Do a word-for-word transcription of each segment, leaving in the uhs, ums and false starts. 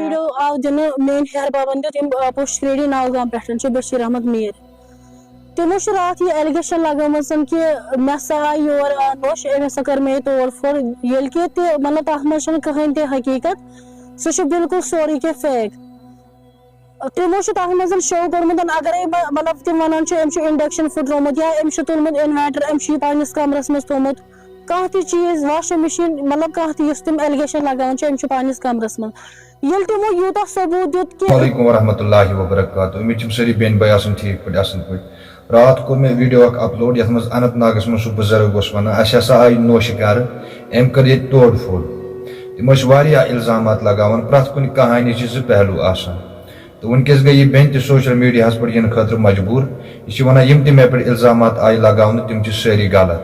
Video آو دِنہٕ میٲنۍ ہیہر بابن دیُت یِم، آ، پوشہٕ کرٛیڈی ناوگام پٮ۪ٹھ چھِ بشیر احمد میٖر۔ تِمو چھِ راتھ یہِ ایلیگیشن لگٲومٕژ کہِ مےٚ ہسا آیہِ یور، آ، نوٚش، أمۍ ہسا کٔر مےٚ یہِ توڑ پھوڑ، ییٚلہِ کہِ تہِ مطلب تتھ منٛز چھنہٕ کٕہٕنۍ تہِ حقیٖقت، سُہ چھُ بالکل سورُے کینٛہہ فیک۔ تِمو چھُ تتھ منٛز شو کوٚرمُت، اگرے بہٕ، مطلب، تِم ونان چھِ أمۍ چھُ انڈکشن پھُٹرومُت یا أمۍ چھُ تُلمُت انویٹر، أمۍ چھُ یہِ پننِس کمرس منٛز تھوٚومُت، کانٛہہ تہِ چیٖز، واشنگ مشین، مطلب، کانٛہہ تہِ یُس تِم ایلیگیشن لگاوان چھِ، أمۍ چھُ پننِس کمرس منٛز۔ ییٚلہِ تِمو یوٗتاہ ثبوٗت دیُت کہِ السلام علیکم ورحمۃ اللہ وبرکاتہ۔ امید چھِم سٲری بیٚنہِ بٲے آسان ٹھیٖک پٲٹھۍ، اصل پٲٹھۍ۔ راتھ کوٚر مےٚ ویڈیو اکھ اپلوڈ، یتھ منٛز اننت ناگس منٛز سُہ بُزرگ اوس ونان، اسہِ ہسا آیہِ نوشہِ گرٕ، أمۍ کٔر ییٚتہِ توڑ پھوڑ۔ تِم ٲسۍ واریاہ الزامات لگاوان، پرٛٮ۪تھ کُنہِ کہانی چھِ زٕ پہلو آسان۔ تہٕ وٕنکیٚس گٔے یہِ بیٚنہِ تہِ سوشل میڈیاہَس پٮ۪ٹھ یِنہٕ خٲطرٕ مجبوٗر۔ یہِ چھِ وَنان، یِم تہِ مےٚ پٮ۪ٹھ الزامات آیہِ لگاونہٕ، تِم چھِ سٲری غلط۔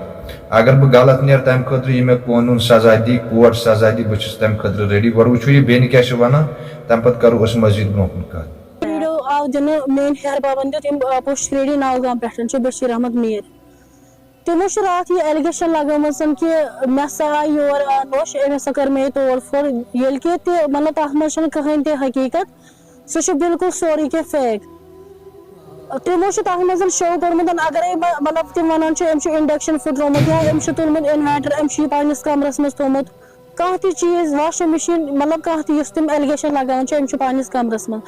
اگر بہٕ غلط نیرٕ، تَمہِ خٲطرٕ یہِ مےٚ قونوٗن سزا دی، کوٹ سزا دی، بہٕ چھُس تَمہِ خٲطرٕ ریڈی۔ گۄڈٕ وٕچھِو، یہِ بیٚنہِ کیٛاہ چھِ وَنان، تَمہِ پَتہٕ کَرو أسۍ مزیٖد برٛونٛہہ کُن کَتھ۔ ویڈیو آو دِنہٕ میٲنۍ ہیہر بابن دیُت یِم، آ، پوشہٕ کرٛیڈی ناوگام پٮ۪ٹھ چھِ بشیر احمد میٖر۔ تِمو چھِ راتھ یہِ ایلیگیشن لگٲومٕژ کہِ مےٚ ہسا آیہِ یور، آ، نوٚش، أمۍ ہسا کٔر مےٚ یہِ توڑ پھوڑ، ییٚلہِ کہِ تہِ مطلب تتھ منٛز چھنہٕ کٕہٕنۍ تہِ حقیٖقت، سُہ چھُ بالکل سورُے کینٛہہ فیک۔ تِمو چھُ تتھ منٛز شو کوٚرمُت، اگرے بہٕ، مطلب، تِم ونان چھِ أمۍ چھُ انڈکشن پھُٹرومُت یا أمۍ چھُ تُلمُت انویٹر، أمۍ چھُ یہِ پننِس کمرس منٛز تھوٚومُت، کانٛہہ تہِ چیٖز، واشنگ مشین، مطلب، کانٛہہ تہِ یُس تِم ایلیگیشن لگاوان چھِ، أمۍ چھُ پننِس کمرس منٛز۔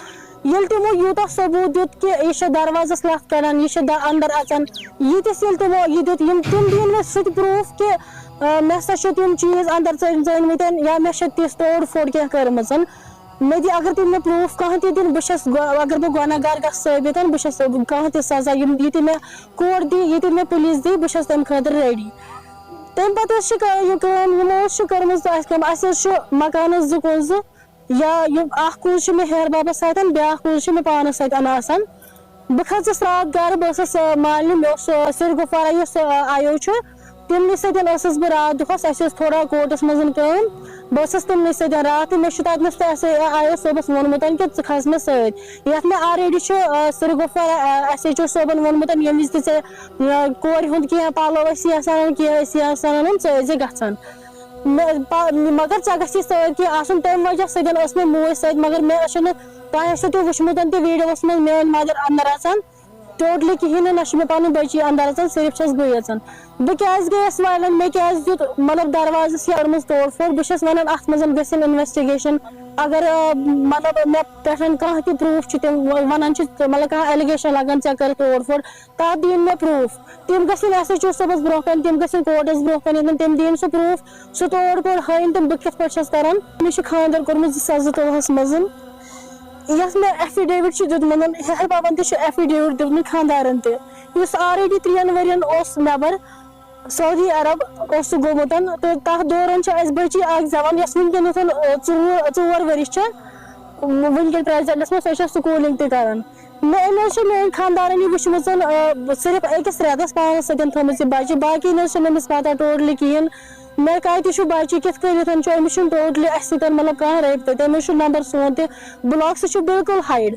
ییٚلہِ تِمو یوٗتاہ ثبوٗت دیُت کہِ یہِ چھےٚ دروازس لتھ کران، یہِ چھےٚ د-، اندر اژان، ییٖتِس ییٚلہِ تِمو یہِ دیُت، یِم، تِم دِیِن مےٚ سُہ تہِ پروٗف کہِ، آ، مےٚ ہسا چھِ تِم چیٖز اندر ژٲنۍ-، ژٲنۍمٕتۍ یا مےٚ چھےٚ تِژھ توڑ پھوڑ کینٛہہ کٔرمٕژ۔ مےٚ دِ-، اگر تِم مےٚ پروٗف کانٛہہ تہِ دِن، بہٕ چھَس گۄ-، اگر بہٕ گۄناہ گار گژھٕ ثٲبِت، بہٕ چھَس کانٛہہ تہِ سزا، یِم، یہِ تہِ مےٚ کوٹ دی، یہِ تہِ مےٚ پُلیٖس دی، بہٕ چھَس تَمہِ خٲطرٕ ریڈی۔ تَمہِ پَتہٕ حظ چھِ کٲ-، یہِ کٲم، یِمو حظ چھِ کٔرمٕژ اَسہِ کٲم، اَسہِ حظ چھُ مکانَس زٕ کُن زٕ، یا یِم اَکھ کُن چھُ مےٚ ہیہَر بَبَس سۭتۍ، بیٛاکھ کُن چھُ مےٚ پانَس سۭتۍ اَنان آسان۔ بہٕ کھٔژٕس راتھ گَرٕ، بہٕ ٲسٕس، آ، مالنہِ، مےٚ اوس، آ، سِرگُفوارہ یُس، آ، آیو چھُ، تِمنٕے سۭتۍ ٲسٕس بہٕ راتھ دۄہَس، اَسہِ ٲس تھوڑا کوٹَس منٛز کٲم، بہٕ ٲسٕس تِمنٕے سۭتۍ راتھ تہِ، مےٚ چھُ تَتہِ نَس تہِ ایس آیو صٲبَس ووٚنمُت کہِ ژٕ کھَس مےٚ سۭتۍ، یَتھ مےٚ آلریڈی چھُ، آ، سِرگُفوارہ، آ، ایس ایچ او صٲبَن ووٚنمُت، ییٚمہِ وِزِ تہِ ژےٚ، آ، کورِ ہُنٛد کینٛہہ پَلو ٲسی آسان، کینٛہہ ٲسی آسان اَنُن، ژٕ ٲسۍ زِ گژھان۔ مےٚ پا-، مگر ژےٚ گژھی سۭتۍ کینٛہہ آسُن، تَمہِ وجہ سۭتۍ ٲس مےٚ موج سۭتۍ، مگر مےٚ چھُنہٕ، تۄہہِ آسیو تہِ وٕچھمُت تہِ ویٖڈیوَس منٛز میٛٲنۍ مَدر اَندَر اَژان ٹوٹلی کِہیٖنۍ نہٕ، نہ چھِ مےٚ پَنٕنۍ بٔچی اَندَر اَژان، صرف چھَس بٕے اَژان۔ بہٕ کیٛازِ گٔیَس وایلَنٹ، مےٚ کیٛازِ دیُت، مطلب، دروازَس یہِ أرمٕژ توڑ پھوڑ؟ بہٕ چھَس وَنان، اَتھ منٛز گژھن اِنوٮ۪سٹِگیشَن۔ اگر، آ، مطلب، مےٚ پٮ۪ٹھ کانٛہہ تہِ پرٛوٗف چھُ، تِم وَنان چھِ، مطلب، کانٛہہ ایلیگیشَن لَگان، ژےٚ کٔرٕتھ توڑ پھوڑ، تَتھ دِیِن مےٚ پرٛوٗف۔ تِم گژھن ایس ایچ او صٲبَس برونٛہہ کَنہِ، تِم گژھن کوٹَس برونٛہہ کَنہِ، ییٚتٮ۪ن تِم دِیِن سُہ پرٛوٗف، سُہ توڑ پھوڑ ہٲیِن تِم، بہٕ کِتھ پٲٹھۍ چھَس کَران۔ مےٚ چھُ خانٛدَر کوٚرمُت زٕ ساس زٕتووُہَس منٛز، یَتھ مےٚ ایفیڈیوِٹ چھُ دیُتمُت، ہیہَر بابَن تہِ چھُ ایفیڈیوِٹ دیُتمُت، خانٛدارَن تہِ، یُس آلریڈی ترٛٮ۪ن ؤرِین اوس نٮ۪بَر، سعودی عرب اوس سُہ گوٚمُت، تہٕ تَتھ دوران چھِ اَسہِ بٔچی اَکھ زٮ۪وان، یۄس وٕنکیٚنَس، آ، ژوٚوُہ، ژور ؤرِش چھےٚ، وٕنکیٚن پریزنٹس منٛز سۄ چھےٚ سکوٗلِنگ تہِ کران۔ مےٚ، أمۍ حظ چھِ میٲنۍ خانٛدارن یہِ وٕچھمٕژ، آ، صرف أکِس رٮ۪تس پانس سۭتۍ تھٲومٕژ یہِ بچہِ، باقی نہ حظ چھِنہٕ أمِس پتہ ٹوٹلی کِہیٖنۍ۔ مےٚ کتہِ چھُ بچہِ، کِتھ کٔنٮ۪تھ چھُ، أمِس چھُنہٕ ٹوٹلی اَسہِ سۭتۍ مطلب کانٛہہ رٲبطہٕ، تٔمِس چھُ نمبر سون تہِ، بلاک سُہ چھُ بالکل ہایڈ۔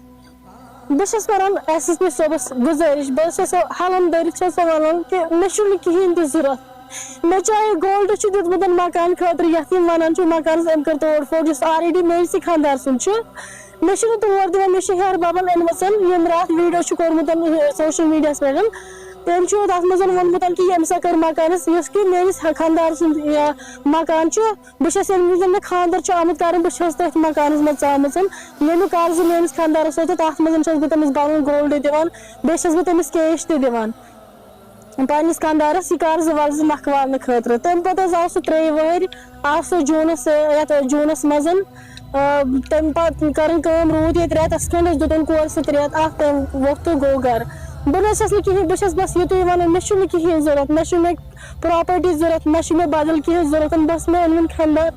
بہٕ چھَس کران ایس ایس پی صٲبَس گُزٲرِش، بہٕ حظ چھَس سو حلم دٲرِتھ چھَس سو وَنان کہِ مےٚ چھُنہٕ کِہیٖنۍ تہِ ضوٚرَتھ۔ مےٚ چاہے گولڈ چھُ دیُتمُت مکان خٲطرٕ، یَتھ یِم وَنان چھِ مکانَس أمۍ کٔر توڑ پھوڑ، یُس آلریڈی میٲنِسٕے خانٛدار سُنٛد چھُ۔ مےٚ چھُنہٕ تور دِوان، مےٚ چھُ ہیٚہَر بَبَن أنمٕژ، ییٚمۍ راتھ ویٖڈیو چھُ کوٚرمُت سوشَل میٖڈیاہَس پٮ۪ٹھ۔ تٔمۍ چھُ تَتھ منٛز ووٚنمُت کہِ ییٚمۍ سا کٔر مکانَس، یُس کہِ میٲنِس خانٛدار سُنٛد یہِ مکان چھُ، بہٕ چھَس، ییٚمہِ وِزِ مےٚ خانٛدر چھُ آمُت کرُن، بہٕ چھَس تٔتھۍ مکانَس منٛز ژامٕژ۔ ییٚمیُک قرضہٕ میٲنِس خانٛدارَس اوس، تہٕ تَتھ منٛز چھَس بہٕ تٔمِس بَرُن گولڈ دِوان، بیٚیہِ چھَس بہٕ تٔمِس کیش تہِ دِوان۔ پنٛنِس خانٛدارَس یہِ قرضہٕ ورضہٕ مۄکلاونہٕ خٲطرٕ۔ تَمہِ پَتہٕ حظ آو سُہ ترٛیٚیہِ وٕہٕرۍ، آو سُہ جوٗنَس، یَتھ جوٗنَس منٛز۔ آ، تَمہِ پَتہٕ کٔرٕن کٲم، روٗد ییٚتہِ رٮ۪تَس کھنٛڈ، اَسہِ دیُتُن کورِ سۭتۍ رٮ۪تھ اَکھ، تَمہِ وقتہٕ گوٚو گَرٕ۔ بہٕ نہ حظ چھَس نہٕ کِہیٖنۍ، بہٕ چھَس بَس یُتُے وَنان، مےٚ چھُنہٕ کِہیٖنۍ ضوٚرَتھ، مےٚ چھُنہٕ پراپرٹی ضوٚرَتھ، نہ چھُ مےٚ بدل کینٛہہ ضوٚرَتھ، بس مےٚ أنۍ وُن خانٛدار۔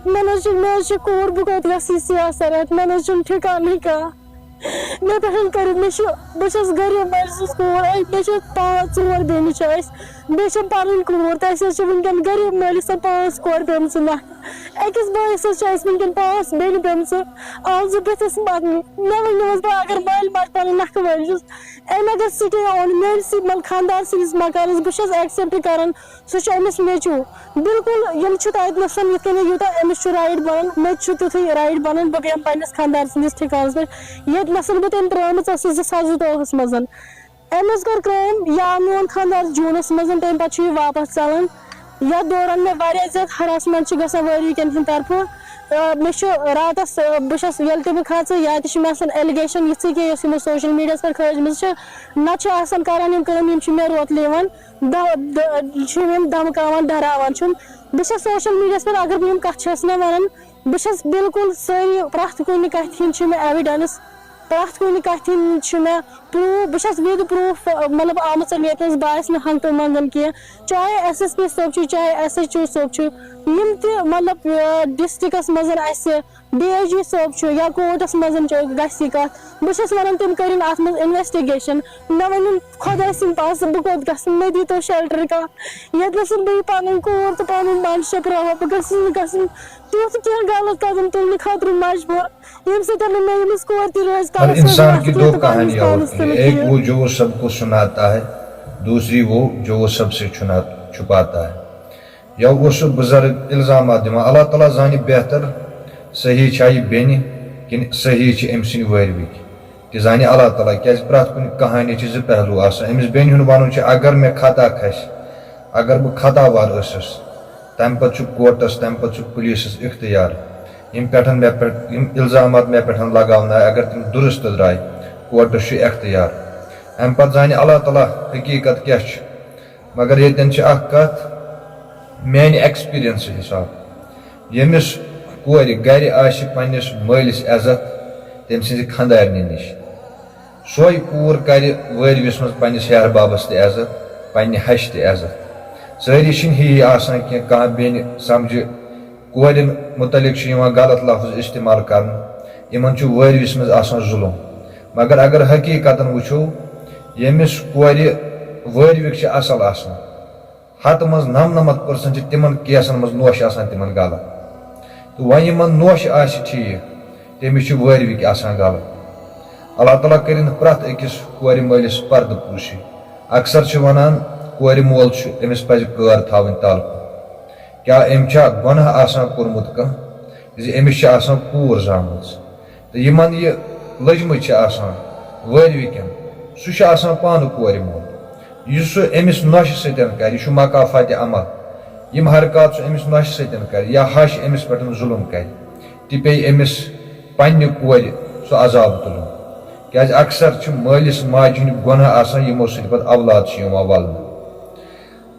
مےٚ نہ حظ چھُ، مےٚ حظ چھُ کوٗر، بہٕ کوٚت گژھٕ یہِ سیاست ہٮ۪تھ؟ مےٚ نہ حظ چھُنہٕ ٹھِکانٕے کانٛہہ۔ مےٚ پٮ۪ٹھ کٔرِتھ، مےٚ چھُ، بہٕ چھَس غریٖب مٲلۍ سٕنٛز کوٗر، أسۍ، مےٚ چھِ پانٛژھ، ژور بیٚنہِ چھِ اَسہِ، بیٚیہِ چھِ پَنٕنۍ کوٗر تہٕ اَسہِ حظ چھِ وٕنکٮ۪ن غریٖب مٲلِس سۭتۍ پانٛژھ کورِ پیٚمژٕ نَکھٕ۔ أکِس بٲیِس حظ چھِ اَسہِ وٕنکٮ۪ن پانٛژھ بیٚنہِ پیٚمژٕ، آز بٕتھِس مَرنہِ۔ مےٚ ؤنِو حظ، بہٕ اگر مٲلۍ ماجہِ پَنٕنۍ نَکھٕ وٲلۍ چھُس، أمۍ اگر سِٹے اوٚن میٛٲنِسٕے، مطلب، خانٛدار سٕنٛدِس مکانَس، بہٕ چھَس ایٚکسیپٹ کَران، سُہ چھُ أمِس نیٚچوٗ۔ بِلکُل، یِم چھِ تَتہِ نَسَن یِتھ کٔنۍ یوٗتاہ أمِس چھُ رایٹ بَنان، مےٚ تہِ چھُ تیُتھُے رایٹ بَنان، بہٕ بیٚہمہٕ پنٛنِس خانٛدار سٕنٛدِس ٹھِکانَس پٮ۪ٹھ، ییٚتہِ نَسَن بہٕ تٔمۍ ترٛٲومٕژ ٲسٕس زٕ ساس زٕتووُہَس منٛز۔ أمۍ حظ کٔر کٲم، یا میون خانٛدار جوٗنَس منٛز، تَمہِ پَتہٕ چھُ یہِ واپَس ژَلان۔ یَتھ دوران مےٚ واریاہ زیادٕ ہراسمنٹ چھِ گژھان وٲرۍ کٮ۪ن ہٕنٛدِ طرفہٕ۔ تہٕ مےٚ چھُ راتَس، آ، بہٕ چھَس، ییٚلہِ تہِ بہٕ کھژٕ، یا تہِ چھِ مےٚ آسان ایلیگیشن یِژھٕے کینٛہہ، یۄس یِمو سوشل میٖڈیاہَس پٮ۪ٹھ کھٲجمٕژ چھِ، نَتہٕ چھِ آسان کران یِم کٲم، یِم چھِ مےٚ روتلہٕ یِوان، دَ-، دَ-، چھِ یِم دَمکاوان، ڈراوان چھِم۔ بہٕ چھَس سوشل میٖڈیاہَس پٮ۪ٹھ، اگر بہٕ یِم کَتھٕ چھَس نہ وَنان، بہٕ چھَس بِلکُل سٲری، پرٛٮ۪تھ کُنہِ کَتھِ ہِنٛدۍ چھِ مےٚ ایویڈنس، پرٛٮ۪تھ کُنہِ کَتھِ ہِنٛدۍ چھِ مےٚ پروٗف، بہٕ چھَس وِد پروٗف، مطلب، آمٕژ ییٚتہِ نَس، بہٕ آسہِ نہٕ ہنٛگتہٕ منٛگَن کینٛہہ، چاہے ایس ایس پی صٲب چھُ، چاہے ایس ایچ او صٲب چھُ، یِم تہِ، مطلب، ڈسٹرکس منٛز اَسہِ ڈی آئی جی صٲب چھُ یا کورٹس منٛز چھُ، گژھِ یہِ کَتھ، بہٕ چھَس وَنان تِم کٔرِن اَتھ منٛز انویسٹیگیشن۔ مےٚ ؤنِو خۄداے سٕنٛدِ پاسہٕ، بہٕ کوٚت گژھٕ، مےٚ دیٖتو شیلٹر کانٛہہ، ییٚتہِ نَس بہٕ یہِ پَنٕنۍ کوٗر تہٕ پَنُن بَنٛڈٕ شیٚپراوہا، بہٕ گژھٕ نہٕ گژھُن تیُتھ کینٛہہ غلط قدم تُلنہٕ خٲطرٕ مجبوٗر، ییٚمہِ سۭتۍ نہٕ مےٚ ییٚمِس کورِ تہِ روزِ ہر کَرَس منٛز انسان کی دو کہانیاں ہوتی ہیں، ایک وہ جو وہ سب کو سناتا ہے، دوسری وہ جو وہ سب سے چھنا-، چھپاتا ہے۔ یا اوس سُہ بُزرگ الزامات دِوان، اللہ تعالیٰ زانہِ بہتر، صحیح چھا یہِ بیٚنہِ کِنہٕ صحیح چھِ أمۍ سٕنٛدۍ وٲرۍوِکۍ؟ تہِ زانہِ اللہ تعالیٰ، کیٛازِ پرٛٮ۪تھ کُنہِ کہانی چھِ زٕ پہلو آسان۔ أمِس بیٚنہِ ہُنٛد وَنُن چھُ، اگر مےٚ خطا کھسہِ، اگر بہٕ خطا وار ٲسٕس، تَمہِ پَتہٕ چھُ کورٹَس، تَمہِ پَتہٕ چھُ پُلیٖسَس اختیار، یِم پٮ۪ٹھ مےٚ پٮ۪ٹھ، یِم الزامات مےٚ پٮ۪ٹھ لگاونہٕ آیہِ، اگر تِم درست درٛاے، کورٹَس چھُ اختیار۔ اَمہِ پَتہٕ زانہِ اللہ تعالیٰ حقیٖقت کیٛاہ چھِ۔ مگر ییٚتٮ۪ن چھِ اَکھ کَتھ، میٛانہِ ایکسپیرینس حساب، ییٚمِس کورِ گرِ آسہِ پننِس مٲلِس عزت، تٔمۍ سٕنٛزِ خانٛدارنہِ نِش، سۄے کوٗر کرِ وٲرۍوِس منٛز پننِس ہیہَر بابس تہِ عزت، پننہِ ہشہِ تہِ عزت۔ سٲری چھِنہٕ ہِوی آسان کینٛہہ، کانٛہہ بیٚنہِ سمجھِ، کورٮ۪ن متعلق چھُ یِوان غلط لفظ استعمال کرنہٕ، یِمن چھُ وٲرۍوِس منٛز آسان ظُلُم۔ مگر اگر حقیٖقتن وٕچھو، ییٚمِس کورِ وٲرۍوِکۍ چھِ اصل آسان، ہتہٕ منٛز نمنمتھ پٔرسنٹ چھِ تِمن کیسن منٛز نوشہِ آسان تِمن غلط۔ تہٕ وۄنۍ یِمن نوشہِ آسہِ ٹھیٖک، تٔمِس چھِ وٲرۍوِکۍ آسان غلط۔ اللہ تعالیٰ کٔرِن پرٛٮ۪تھ أکِس کورِ مٲلِس پردٕ پوٗشی۔ اکثر چھِ ونان، کورِ مول چھُ، أمِس پزِ کٲر تھاوٕنۍ تلہٕ کُن۔ کیٛاہ أمۍ چھا گۄناہ آسان کوٚرمُت کانٛہہ زِ أمِس چھِ آسان کوٗر زامٕژ؟ تہٕ یِمن یہِ لٔجمٕتۍ چھِ آسان وٲرۍوِکٮ۪ن، سُہ چھُ آسان پانہٕ کورِ مول۔ یُس سُہ أمِس نۄشہِ سۭتۍ کرِ، یہِ چھُ مکافاتِ عمل۔ یِم حرکات سُہ أمِس نۄشہِ سۭتۍ کرِ یا ہش أمِس پٮ۪ٹھ ظُلُم کرِ، تہِ پیٚیہِ أمِس پننہِ کورِ سُہ عذاب تُلُن۔ کیٛازِ اکثر چھِ مٲلِس ماجہِ ہٕنٛدۍ گۄناہ آسان، یِمو سۭتۍ پتہٕ اولاد چھِ یِوان ولنہٕ۔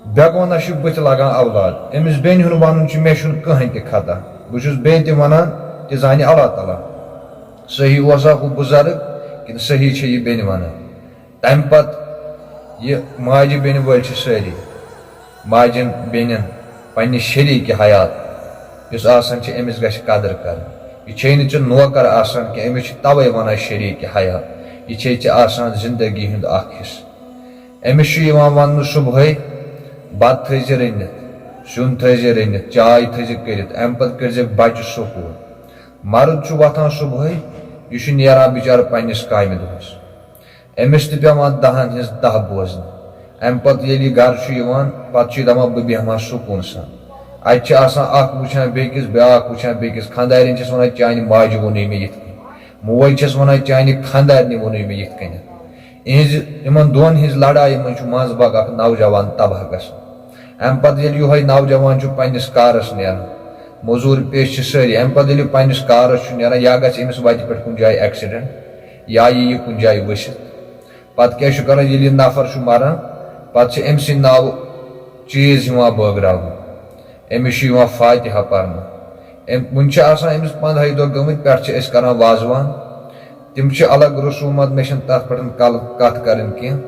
بے گۄناہ چھُ بٕتھِ لگان اولاد۔ أمِس بیٚنہِ ہُنٛد وَنُن چھُ، مےٚ چھُنہٕ کٕہٕنۍ تہِ خطا۔ بہٕ چھُس بیٚیہِ تہِ وَنان، تہِ زانہِ اللہ تعالیٰ۔ صحیح اوسا ہُہ بُزرگ کِنہٕ صحیح چھےٚ یہِ بیٚنہِ وَنان؟ تَمہِ پَتہٕ یہِ ماجہِ بیٚنہِ وٲلۍ چھِ سٲری، ماجٮ۪ن بیٚنٮ۪ن پنٛنہِ شریٖکہِ حیات، یُس آسان چھِ، أمِس گژھِ قدٕر کَرٕنۍ۔ یہِ چھے نہٕ ژےٚ نوکر آسان کینٛہہ، أمِس چھِ تَوَے وَنان شریٖکہِ حیات۔ یہِ چھے ژےٚ آسان زِندگی ہُنٛد اَکھ حِصہٕ۔ أمِس چھُ یِوان وننہٕ صُبحٲے، "بتہٕ تھٲیزِ رٔنِتھ، سیُن تھٲیزِ رٔنِتھ، چاے تھٲیزِ کٔرِتھ، اَمہِ پتہٕ کٔرۍزِ بچہِ سکوٗل۔" مرد چھُ وۄتھان صُبحٲے، یہِ چھُ نیران بِچارٕ پننِس کامہِ دۄہس۔ أمِس تہِ پٮ۪وان دَہن ہٕنٛز دَہ بوزنہِ۔ اَمہِ پتہٕ ییٚلہِ یہِ گرٕ چھُ یِوان، پتہٕ چھُ یہِ دَپان، "بہٕ بیٚہمہٕ ہا سکوٗنہٕ سان۔" اَتہِ چھِ آسان اکھ وٕچھان بیٚکِس، بیٛاکھ وٕچھان بیٚکِس۔ خانٛدارِنۍ چھَس وَنان، "چانہِ ماجہِ ووٚنُے مےٚ یِتھ کٔنۍ۔" موج چھَس وَنان، "چانہِ خانٛدارنہِ ووٚنُے مےٚ یِتھ کٔنٮ۪تھ۔" یِہنٛزِ یِمن دۄن ہٕنٛزِ لڑایہِ منٛز چھُ منٛزٕ باگ اکھ نوجوان تباہ گژھان۔ اَمہِ پتہٕ ییٚلہِ یِہوٚے نوجوان چھُ پننِس کارس نیران، مٔزوٗر پیشہٕ چھِ سٲری، اَمہِ پتہٕ ییٚلہِ یہِ پننِس کارس چھُ نیران، یا گژھِ أمِس وتہِ پٮ۪ٹھ کُنہِ جایہِ ایکسیڈنٹ، یا یہِ یی کُنہِ جایہِ ؤسِتھ۔ پتہٕ کیٛاہ چھُ کران، ییٚلہِ یہِ نفر چھُ مران، پتہٕ چھِ أمۍ سٕنٛدِ ناوٕ چیٖز یِوان بٲگراونہٕ، أمِس چھُ یِوان فاتحہ پرنہٕ۔ أمۍ، وُنہِ چھِ آسان أمِس پنٛدہَے دۄہ گٔمٕتۍ، پٮ۪ٹھٕ چھِ أسۍ کران وازوان۔ تِم چھِ الگ رسومات، مےٚ چھِنہٕ تَتھ پٮ۪ٹھ کَل-، کَتھ کَرٕنۍ کینٛہہ۔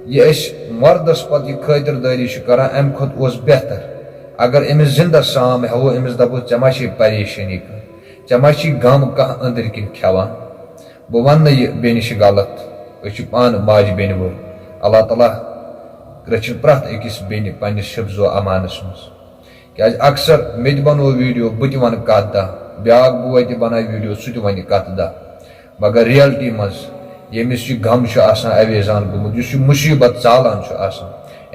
یہِ أسۍ مردَس پَتہٕ یہِ خٲطِردٲری چھِ کَران، اَمہِ کھۄتہٕ اوس بہتر اگر أمِس زِندَس سام ہٮ۪وو، أمِس دَپو، "ژےٚ ما چھے پریشٲنی کانٛہہ؟ ژےٚ ما چھی غم کانٛہہ أنٛدٕرۍ کِنۍ کھٮ۪وان؟" بہٕ وَنہٕ نہٕ یہِ بیٚنہِ چھِ غلط، أسۍ چھِ پانہٕ ماجہِ بیٚنہِ وٲلۍ۔ اللہ تعالیٰ رٔچھِنۍ پرٛٮ۪تھ أکِس بیٚنہِ پنٛنِس حفظ و امانَس منٛز۔ کیٛازِ اکثر مےٚ تہِ بنوو ویٖڈیو، بہٕ تہِ وَنہٕ کَتھ دَہ، بیٛاکھ بوے تہِ بنایہِ ویٖڈیو، سُہ تہِ وَنہِ کَتھ دَہ۔ مگر reality منٛز ییٚمِس یہِ غم چھُ آسان اویزان گوٚمُت، یُس یہِ مُصیٖبت ژالان چھُ آسان،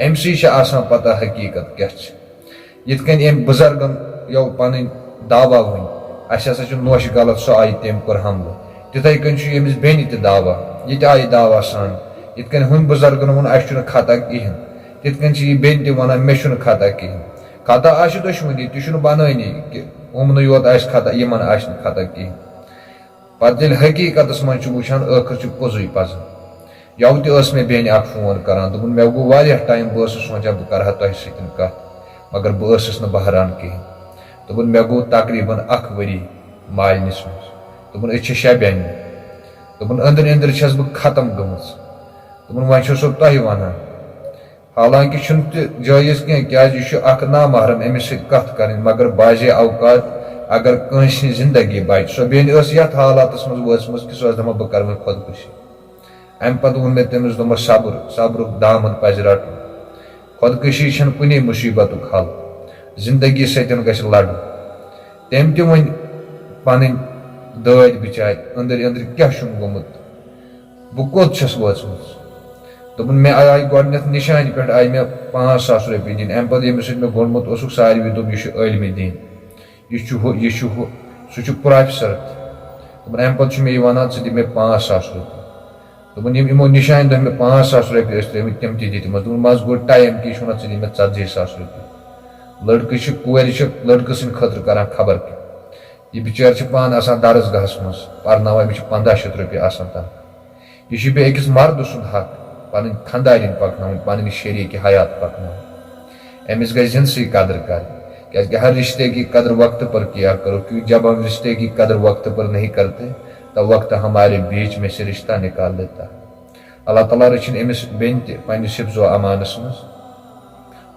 أمۍ سٕے چھِ آسان پَتہ حقیٖقت کیٛاہ چھِ۔ یِتھ کٔنۍ أمۍ بُزرگن یو پنٕنۍ دعویٰ ؤنۍ، "اسہِ ہسا چھُ نوشہِ غلط، سُہ آیہِ، تٔمۍ کوٚر حملہٕ"، تِتھے کٔنۍ چھُ ییٚمِس بیٚنہِ تہِ دعویٰ، یہِ تہِ آیہِ دعویٰ سان۔ یِتھ کٔنۍ ہُمۍ بُزرگن ووٚن، "اسہِ چھُنہٕ خطا کِہینۍ"، تِتھ کٔنۍ چھُ یہِ بیٚنہِ تہِ ونان، "مےٚ چھُنہٕ خطا کِہینۍ"۔ خطا آسہِ دۄشوٕنی، تہِ چھُنہٕ بنٲنی کہِ ہُمنٕے یوت آسہِ خطا، یِمن آسہِ نہٕ خطا کِہینۍ۔ پتہٕ ییٚلہِ حقیٖقتس منٛز چھُ وٕچھان، ٲخٕر چھُ پوٚزُے پزان۔ یَوٕ تہِ ٲس مےٚ بیٚنہِ اکھ فون کران، دوٚپُن، "مےٚ گوٚو واریاہ ٹایم، بہٕ ٲسٕس سونٛچان بہٕ کرٕ ہا تۄہہِ سۭتۍ کتھ، مگر بہٕ ٲسٕس نہٕ بہران کِہینۍ۔" دوٚپُن، "مےٚ گوٚو تقریباً اکھ ؤری مالِنِس منٛز۔" دوٚپُن، "أسۍ چھِ شےٚ بیٚنہِ۔" دوٚپُن، "أنٛدٕرۍ أنٛدٕرۍ چھَس بہٕ ختم گٔمٕژ۔" دوٚپُن، "وۄنۍ چھُسو تۄہہِ ونان۔" حالانکہ چھُنہٕ تہِ جٲیز کینٛہہ، کیازِ یہِ چھُ اکھ نامحرم، أمِس سۭتۍ کتھ کرٕنۍ، مگر بعضے اوقات اگر کٲنٛسہِ ہٕنٛز زندگی بچہِ۔ سۄ بیٚنہِ ٲس یتھ حالاتس منٛز وٲژمٕژ کہِ سۄ ٲس دپان، "بہٕ کرٕ وۄنۍ خودکُشی۔" امہِ پتہٕ ووٚن مےٚ تٔمِس، دوٚپمس، "صبر، صبرُک دامن پزِ رٹُن۔ خودکُشی چھنہٕ کُنے مُصیبتُک حل، زندگی سۭتۍ گژھِ لڑُن۔" تٔمۍ تہِ ؤنۍ پنٕنۍ دٲدۍ بچارِ، أنٛدرۍ أنٛدرۍ کیٛاہ چھُم گوٚمُت۔ بہٕ کوٚت چھَس وٲژمٕژ؟ دوٚپُن، مےٚ آیہِ گۄڈٕنٮ۪تھ نِشانہِ پٮ۪ٹھ آیہِ مےٚ پانٛژھ ساس رۄپیہِ دِنۍ۔ اَمہِ پَتہٕ ییٚمِس سۭتۍ مےٚ گوٚنٛڈمُت اوسُکھ، ساروی دوٚپ، "یہِ چھُ عٲلمہِ دیٖن، یہِ چھُ ہُہ، یہِ چھُ ہُہ، سُہ چھُ پروفیسر تہِ۔" دوٚپُن، اَمہِ پَتہٕ چھُ مےٚ یہِ وَنان، "ژٕ دِ مےٚ پانٛژھ ساس رۄپیہِ۔" دوٚپُن، یِم یِمو نِشانہِ دۄہ مےٚ پانٛژھ ساس رۄپیہِ ٲسۍ ترٛٲومٕتۍ، تِم تہِ دِتۍ یِمَس۔ دوٚپُن، منٛزٕ گوٚو ٹایم کہِ یہِ چھُ وَنان، "ژٕ دِ مےٚ ژَتجی ساس رۄپیہِ۔" لٔڑکہٕ چھِ، کورِ چھِ لٔڑکہٕ سٕنٛدِ خٲطرٕ کَران خبر کیٛاہ۔ یہِ بِچٲرۍ چھِ پانہٕ آسان درسگاہَس منٛز پَرناوان، أمِس چھِ پنٛداہ شیٚتھ رۄپیہِ آسان تنخواہ۔ یہِ چھُ بیٚیہِ أکِس مردٕ سُنٛد حق پنٕنۍ خانٛدارِنۍ پَکناوٕنۍ، پَنٕنۍ شریٖکہِ حیات پَکناوٕنۍ۔ أمِس گژھِ زِنسٕے قدٕر کَرٕنۍ، کیٛازِکہِ ہر رشتے کی قدر وقت پر کیا کرو، کیونکہ جب ہم رشتے کی قدر وقت پر نہیں کرتے، تب وقت ہمارے بیچ میں سے رشتہ نکال لیتا ہے۔ اللہ تعالیٰ رٔچھِنۍ أمِس بیٚنہِ تہِ پنٛنِس حفظ و امانَس منٛز۔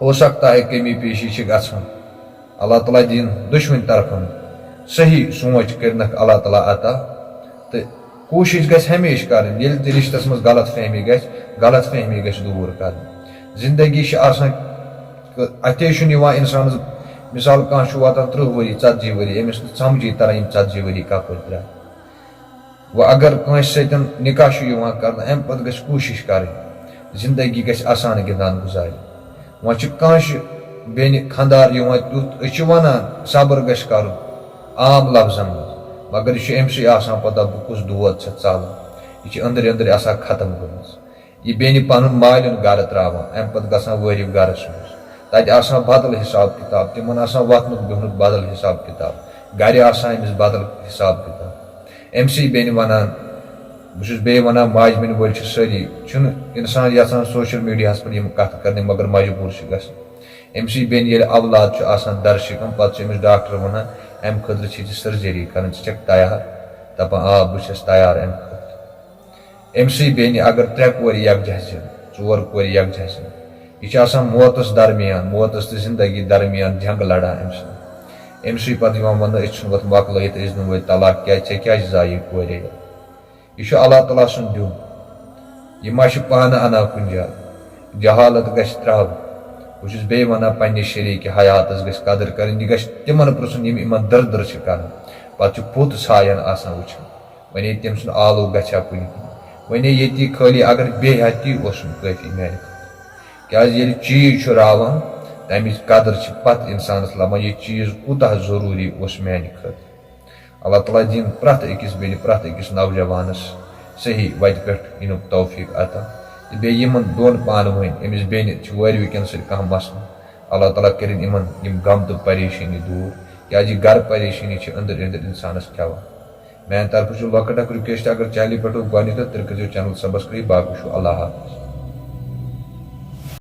ہو سکتا ہے کمی پیشی چھِ گژھان۔ اللہ تعالیٰ دِیِن دۄشوٕنۍ طرفن صحیح سونچ کٔرنکھ اللہ تعالیٰ عطا، تہٕ کوٗشِش گژھِ ہمیشہِ کرٕنۍ، ییٚلہِ تہِ رشتس منٛز غلط فہمی گژھِ، غلط فہمی گژھِ دوٗر کرٕنۍ۔ زندگی چھِ آسان، اتے چھُنہٕ یِوان انسانس، مثال، کانٛہہ چھُ واتان ترٕٛہ ؤری، ژتجی ؤری، أمِس نہٕ سمجھی تران یِم ژتجی ؤری کپٲرۍ درٛاے۔ وۄنۍ اگر کٲنٛسہِ سۭتۍ نکاح چھُ یِوان کرنہٕ، اَمہِ پتہٕ گژھِ کوٗشِش کرٕنۍ، زندگی گژھِ آسان گِنٛدان گُزارٕنۍ۔ وۄنۍ چھِ کٲنٛسہِ بیٚنہِ خانٛدار یِوان تیُتھ، أسۍ چھِ وَنان صبر گژھِ کرُن عام لفظن منٛز، مگر یہِ چھُ أمۍ سٕے آسان پتہ بہٕ کُس دود چھَس ژالان۔ یہِ چھِ أنٛدرۍ أنٛدرۍ آسان ختم گٔمٕژ۔ یہِ بیٚنہِ پنُن مالیُن گرٕ ترٛاوان، اَمہِ پتہٕ گژھان وٲرِو گرس منٛز۔ تتہِ آسان بدل حساب کتاب، تِمن آسان وۄتھنُک بیٚہنُک بدل حساب کتاب، گرِ آسان أمِس بدل حساب کتاب۔ أمۍ سٕے بیٚنہِ ونان، بہٕ چھُس بیٚیہِ ونان، ماجہِ بیٚنہِ وٲلۍ چھِ سٲری، چھُنہٕ انسان یژھان social media ہس پٮ۪ٹھ یِم کتھٕ کرنہِ، مگر مجبوٗر چھِ گژھان۔ أمۍ سٕے بیٚنہِ ییٚلہِ اولاد چھُ آسان درشکم، پتہٕ چھُ أمِس ڈاکٹر ونان، "امہِ خٲطرٕ چھِ ژےٚ surgery کرٕنۍ، ژٕ چھکھ تیار؟" دپان، "آ، بہٕ چھَس تیار امہِ خٲطرٕ۔" أمۍ سٕے بیٚنہِ اگر ترٛےٚ کورِ یکجاہ زٮ۪ن، ژور کورِ یکجاہ زٮ۪ن، یہِ چھِ آسان موتس درمیان، موتس تہٕ زندگی درمیان جنگ لڑان أمۍ سۭتۍ۔ أمۍ سٕے پتہٕ یِوان وننہٕ، "أسۍ ژھٕنوتھ مۄکلٲیِتھ، أسۍ دِموے طلاق، کیٛازِ ژےٚ کیٛازِ زایہِ یہِ کورے؟" یہِ چھُ اللہ تعالیٰ سُنٛد دیُن، یہِ ما چھُ پانہٕ انان کُنہِ جایہِ۔ جہالت گژھِ ترٛاوٕنۍ۔ بہٕ چھُس بیٚیہِ ونان، پننہِ شریٖکہِ حیاتس گژھِ قدر کرٕنۍ، یہِ گژھِ تِمن پرٛژھُن، یِم یِمن دٕر دٕر چھِ کران، پتہٕ چھُ پوٚت سایَن آسان وٕچھان۔ وۄنۍ ییٚتہِ تٔمۍ سُنٛد آلو گژھِ ہا کُنہِ کُن، وۄنۍ ییٚتی خٲلی اگر بیٚہہِ ہا، تی اوسُم کٲفی میانہِ خٲطرٕ۔ کیٛازِ ییٚلہِ چیٖز چھُ راوان، تَمِچ قدر چھِ پتہٕ اِنسانَس لَبان، یہِ چیٖز کوٗتاہ ضروٗری اوس میانہِ خٲطرٕ۔ اللہ تعالیٰ دِیِن پرٛٮ۪تھ أکِس بیٚنہِ، پرٛٮ۪تھ أکِس نوجوانَس صحیح وَتہِ پٮ۪ٹھ یِنُک توفیٖق عطا۔ تہٕ بیٚیہِ یِمَن دۄن پانہٕ ؤنۍ، أمِس بیٚنہِ چھِ وٲروِکٮ۪ن سۭتۍ کانٛہہ مسلہٕ، اللہ تعالیٰ کٔرِنۍ یِمَن یِم غم تہٕ پریشٲنی دوٗر، کیٛازِ یہِ گرٕ پریشٲنی چھِ أنٛدٕرۍ أنٛدٕرۍ اِنسانَس کھٮ۪وان۔ میانہِ طرفہٕ چھُ لۄکٕٹ اکھ request، اگر channel پٮ۪ٹھ گۄڈٕنیتھ، تیٚلہِ کٔرزیو channel subscribe۔ باقٕے چھُ اللہ حافظ۔